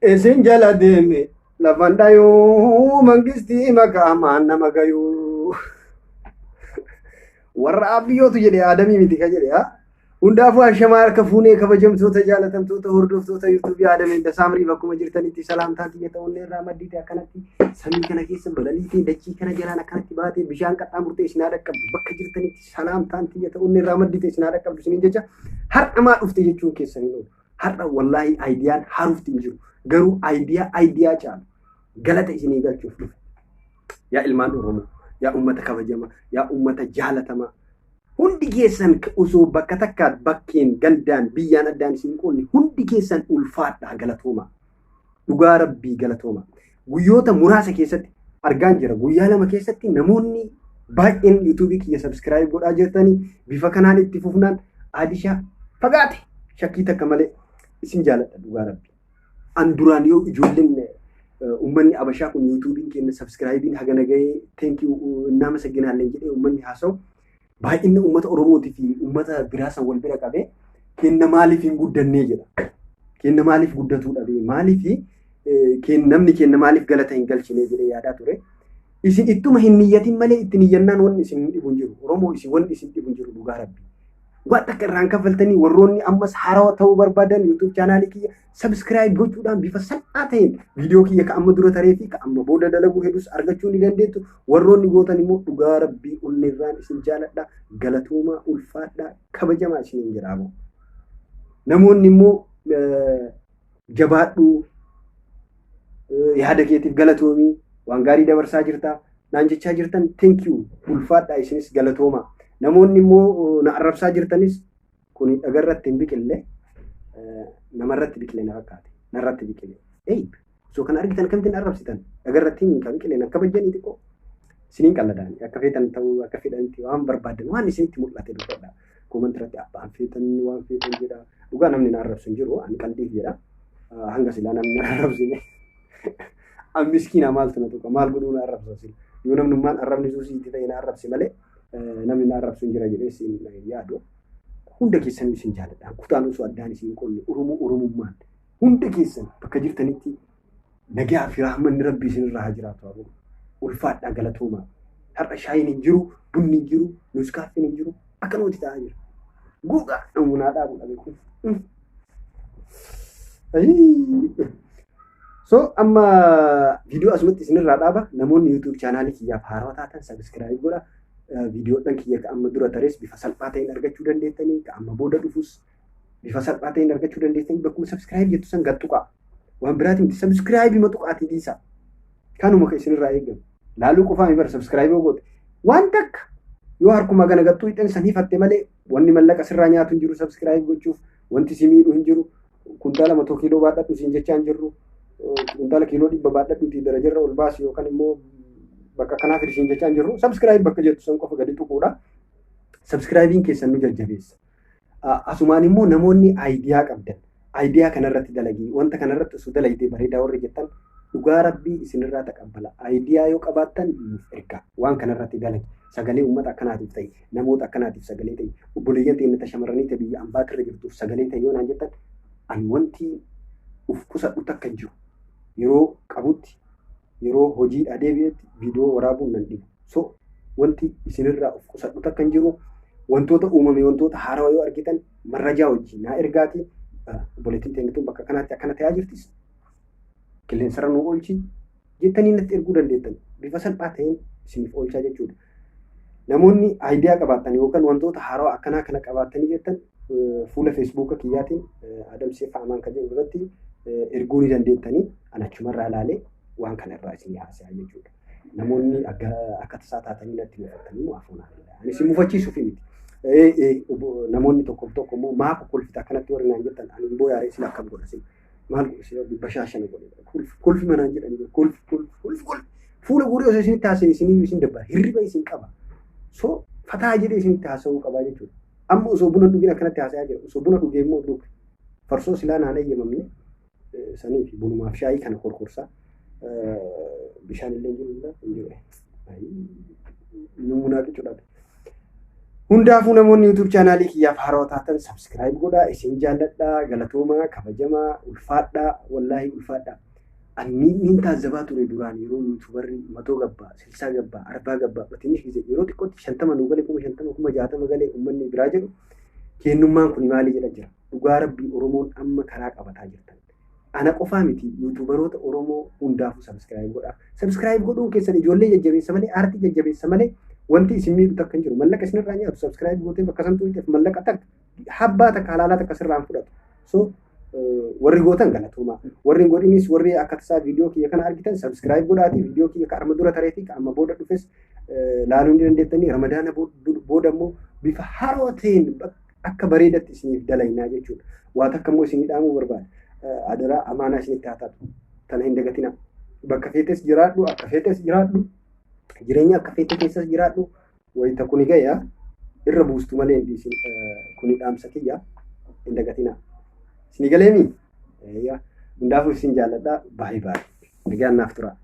Isin jala deeme lafan dhayuu mangistii maqaamaan nama gayuu. Warra abbiyootu jedhe Aadamii miti ka jedhe haa. Hundaafuu ashamaa harka fuunee kabajamtoota jaalatamtoota hordoftoota yuutuubii Aadameen Dasaamrii bakkuma jirtanitti salaamtaa tiyya ta'uun irraa maddiite akkanatti samii kana keessa balaliitee dachii kana jalaan akkanatti baatee bishaan qaxxaamurtee isin haa dhaqqabdu bakka jirtanitti salaamtaan tiyya ta'uun irraa maddiite isin haa dhaqqabdu isiniin jecha har'a maa dhufte jechuun keessan hin oolu. Har'a wallaahi aayidiyaan haarufti hin jiru. Garuu aayidiyaa aayidiyaa caalu galata isinii galchuuf dhufe. Yaa ilmaan Oromoo, yaa uummata kabajamaa, yaa uummata jaalatamaa. Hundi keessan osoo bakka takkaan bakkeen gandaan biyyaan addaan isin qoodne hundi keessan ulfaadhaa galatooma. Dhugaa rabbii galatooma. Guyyoota muraasa keessatti argaan jira. Guyyaa 2 keessatti namoonni baay'een yuutuubii kiyya sabskiraayib godhaa jirtanii bifa kanaan itti fufnaan Aadishaa fagaate shakkii takka malee isin jaaladha dhugaa rabbii. An duraan yoo ijoolleen uummanni Abashaa kun yuutuubiin keenya sabskiraayibiin hagana gahee thank you nama saginaalleen jedhee uummanni haasa'u baay'inni uummata Oromootii fi uummata biraa san wal bira qabee kenna maaliif hin guddannee jedha. Kenna maaliif guddatuu dhabee maaliif namni kenna maaliif galata hin galchinee jedhee yaadaa ture. Isin ittuma hin niyyatin malee itti niyyannaan wanni isin dhibu hin jiru. Oromoo isin wanni isin dhibu hin jiru dhugaa rabbi. Waan takka irraan kaffaltanii warroonni ammas haarawaa ta'uu barbaadan YouTube chaanaalii kiyya subscribe gochuudhaan bifa salphaa ta'een viidiyoo kiyya ka amma dura taree fi ka amma booda dalaguu hedus argachuu ni dandeettu. Warroonni gootan immoo dhugaa rabbii onnirraan isin jaaladha. Galatoomaa, ulfaadhaa, kabajamaa isiniin jedha aboo. Namoonni immoo jabaadhuu yaada keetiif galatoomii waan gaarii dabarsaa jirta naan jechaa jirtan thank you ulfaadhaa isinis galatoomaa. Namoonni immoo na arrabsaa jirtanis kun dhagarratti hin biqille namarratti biqile na fakkaate narratti biqile. Eey osoo kana argitan akkamittiin arrabsitan dhagarratti hin kan biqile na kabajjanii xiqqoo isiniin qalladaan akka feetan ta'uu akka fedhanitti waan barbaadan waan isinitti mul'ate dubbadha. Comment irratti abbaan feetan waan feetan jedha. Dhugaa namni na arrabsu hin jiru ani qaldiif jedha. Hanga silaa namni na arrabsine. An miskiina maaltu na tuqa maal godhuu na arrabsa sila. Yoo namnummaan arrabni suusii itti ta'e na arrabse malee namni na arrabsu hin jira jedhee siin yaadu. Hunda keessan isin jaaladha. Kutaan osoo addaan isin qonne Oromoo Oromummaan hunda keessan bakka jirtanitti nagaa fi rahmanni rabbii isinirraa haa jiraatu haa ulfaadhaa galatoomaa. Har'a shaayiin hin jiru, bunni hin jiru, nuuskaaffeen hin jiru, akkanumatti ta'aa jira. Guugaa namunaa dhaabu dhabe kun. So amma viidiyoo asumatti isinirraa dhaaba. Namoonni YouTube chaanaalii kiyyaaf haarawaa taatan subscribe godha. Viidiyoodhaan kiyya ka amma dura tares bifa salphaa ta'een argachuu dandeettanii, ka amma booda dhufus bifa salphaa ta'een argachuu dandeettanii bakkuma subscribe jettu san gad tuqaa. Waan biraati miti subscribe ma tuqaatii dhiisaa. Kanuma ka isinirraa eegamu. Laaluu qofaa mi bara subscribe yoo goote. Waan takka yoo harkuma kana gattuu hidhan san hifatte malee wanni mallaqa sirraa nyaatu hin jiru subscribe gochuuf wanti si miidhu hin jiru. Kuntaala matoo kiiloo baadhadhu siin jechaa hin jirru. Kuntaala kiiloo 100 baadhadhuutii darajarra ol baasi yookaan immoo bakka kanaa fidi siin jechaa hin jirru. Subscribe bakka jettu san qofa gadi tuquudha. Subscribein keessan nu jajjabeessa. Asumaan immoo namoonni aayidiyaa qabdan aayidiyaa kanarratti dalagii wanta kanarratti osoo dalagdee bareedaa warri jettan dhugaa rabbii isinirraa taqabbala. Aayidiyaa yoo qabaattan nuuf ergaa waan kanarratti dalagi sagalee uummata akkanaatiif ta'i namoota akkanaatiif sagalee ta'i obboleeyyan teenya ta shamarranii ta biyya ambaatirra jirtuuf sagalee ta'i yoo naan jettan ani wanti uf qusadhu takka hin jiru. Yeroo qabutti yeroo hojiidhaa deebi'etti viidiyoo waraabuun nan dhibu. So wanti isinirraa of qusadhu takka hin jiru. Wantoota uumame wantoota haarawaa yoo argitan marrajaa wajjin naa ergaati. Obboleettiin teenya tun bakka kanaatti akkana ta'aa jirtis. Qilleensarra nu oolchi jettanii natti erguu dandeettan. Bifa salphaa ta'een isiniif oolchaa jechuudha. Namoonni aayidiyaa qabaattan yookaan wantoota haarawaa akkanaa kana qabaattanii jettan fuula feesbuuka kiyyaatiin Adam Seeffaa Amaan kan jedhu irratti erguu ni dandeettanii ani achumarraa ilaalee waan kana irraa isinii haasa'a jechuudha. Namoonni akka tasaa taatanii natti mufattanii immoo afuun haala. Ani isin mufachiisuuf miti. Namoonni tokko tokko immoo maa kokkolfita akkanatti warri naan jettan ani immoo yaaree isin akkam godha isin maal godha isin rabbi bashaashana godhe. Kolfi manaan jedhanii kolfi kolfi kolfi kolfi fuula guurii osoo isinitti haasa'e isinii isin dabbara hirriba isin qaba. So fataa jedhee isinitti haasa'uu qabaa jechuudha. Amma osoo buna dhugin akkanatti haasa'aa jira. Osoo buna dhugee immoo dhug. Farsoo silaa naan eeyyamamne sanii fi bunumaaf shaayii kana korkorsaa. Bishaan illee hin jiru hin jiru. Numunaa qicuudhaaf. Hundaafuu namoonni YouTube chaanaalii kiyyaaf haarawaa taatan subscribe godhaa. Isin jaalladhaa, galatoomaa, kabajamaa, ulfaadhaa, wallaahi ulfaadhaa. Ani niin taazzabaa ture duraan yeroo YouTubarri 100 gabbaa, 60 gabbaa, 40 gabbaa, batinni ጊዜ yeroo xiqqootti 50 nuu galee 50,000 60,000 galee uummanni biraa jedhu kennummaan kun maali jedha jira. Dhugaa Rabbii Oromoon amma karaa qabataa jirtan. Ana qofaa miti YouTubaroota Oromoo hundaafuu subscribe godhaa. Subscribe godhuun keessan ijoollee jajjabeessa malee aartii jajjabeessa malee wanti isin miidhu takka hin jiru. Mallaqa isinirraa nyaatu subscribe gootee bakka santuu hiixeef mallaqa takka habbaa takka halaalaa takka sirraa hin fudhatu. So warri gootan galatoomaa. Warri hin godhinis warri akka tasaa viidiyoo kiyya kana argitan subscribe godhaatii viidiyoo kiyya ka arma dura taree fi ka amma booda dhufes laaluu ni dandeettanii. Ramadaana booda immoo bifa haroo ta'een akka bareedatti isiniif dalaynaa jechuudha. Waa takka immoo isinii dhaamuu barbaada. Adaraa amaanaa isinitti haa taatu. Tana hin dagatinaa. Bakka feetes jiraadhu, akka feetes jiraadhu, jireenya akka feete keessas jiraadhu. Wayita kuni gaya irra buustu malee hin dhiisin. Kuni dhaamsa kiyya hin dagatinaa. Isinii galeemi? Hundaafuu isin jaalladha. Baay'ee baay'ee. Nagaan naaf tura.